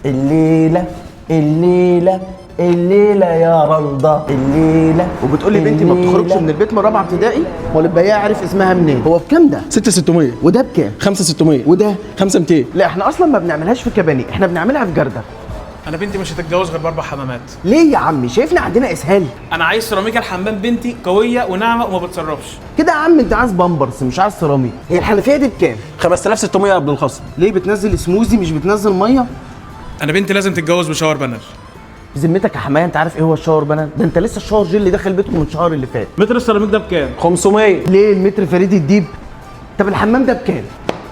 الليلة الليلة الليلة يا رندا الليلة. وبتقول لي بنتي ما بتخرجش من البيت من رابعه ابتدائي؟ هو البياع عارف اسمها منين؟ هو بكام ده؟ 6600. وده بكام؟ 5600. وده 5200. لا احنا اصلا ما بنعملهاش في كباني، احنا بنعملها في جردل. انا بنتي مش هتتجوز غير باربع حمامات. ليه يا عمي؟ شايفنا عندنا اسهال؟ انا عايز سيراميكا الحمام بنتي قوية وناعمه وما بتسربش. كده يا عم انت عايز بامبرز مش عايز سيراميك. هي الحنفية دي بكام؟ 5600 قبل الخصم. ليه بتنزل سموزي مش بتنزل مية؟ انا بنتي لازم تتجوز ب shower panel. بذمتك يا حماية انت عارف ايه هو ال shower panel؟ ده انت لسه ال shower gel اللي داخل بيتكم من الشهر اللي فات. متر السيراميك ده بكام؟ 500. ليه المتر فريد الديب؟ طب الحمام ده بكام؟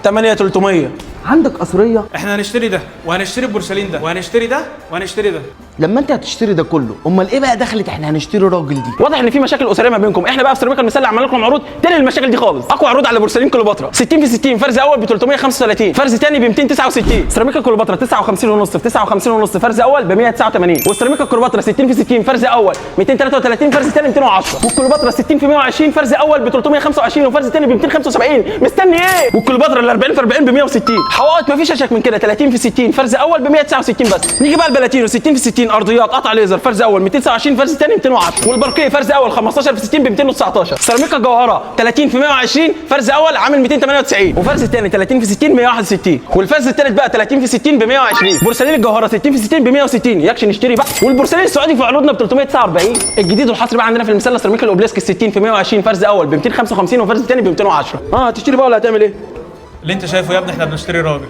8300. عندك قصريه؟ احنا هنشتري ده وهنشتري البورسلين ده وهنشتري ده وهنشتري ده. لما انت هتشتري ده كله امال ايه بقى دخلت احنا هنشتري راجل دي؟ واضح ان في مشاكل اسرية ما بينكم. احنا بقى في سيراميكا المسله عملنا لكم عروض تاني المشاكل دي خالص. اقوى عروض على بورسلين كليوباترا 60 في 60 فرز اول ب 335، فرز تاني ب 269. سيراميكا كليوباترا 59 ونص في 59 ونص فرز اول ب 189. والسيراميكا كليوباترا 60 في 60 فرز اول 233، فرز تاني 210. والكليوباترا 60 في 120 فرز اول ب 325 وفرز تاني ب 275. مستني ايه؟ والكليوباترا ال 40 في 40 ب 160. حوائط مفيش اشك من كده 30 في 60 فرز اول ب 169 بس. نيجي بقى البلاتينو 60 في 60 ارضيات قطع ليزر فرز اول 229، فرز ثاني 210. والباركيه فرز اول 15 في 60 ب 219. سيراميكا الجوهرة 30 في 120 فرز اول عامل 298، وفرز ثاني 30 في 60 161. والفرز الثالث بقى 30 في 60 ب 120. بورسلين الجوهرة 60 في 60 ب 160 يكش نشتري بقى. والبورسلين السعودي في عروضنا ب 349. الجديد والحصري بقى عندنا في المسله سيراميكا الاوبليسك 60 في 120 فرز اول ب 255 وفرز ثاني ب 210. هتشتري بقى ولا هتعمل ايه؟ اللي انت شايفه يا ابني احنا بنشتري راجل.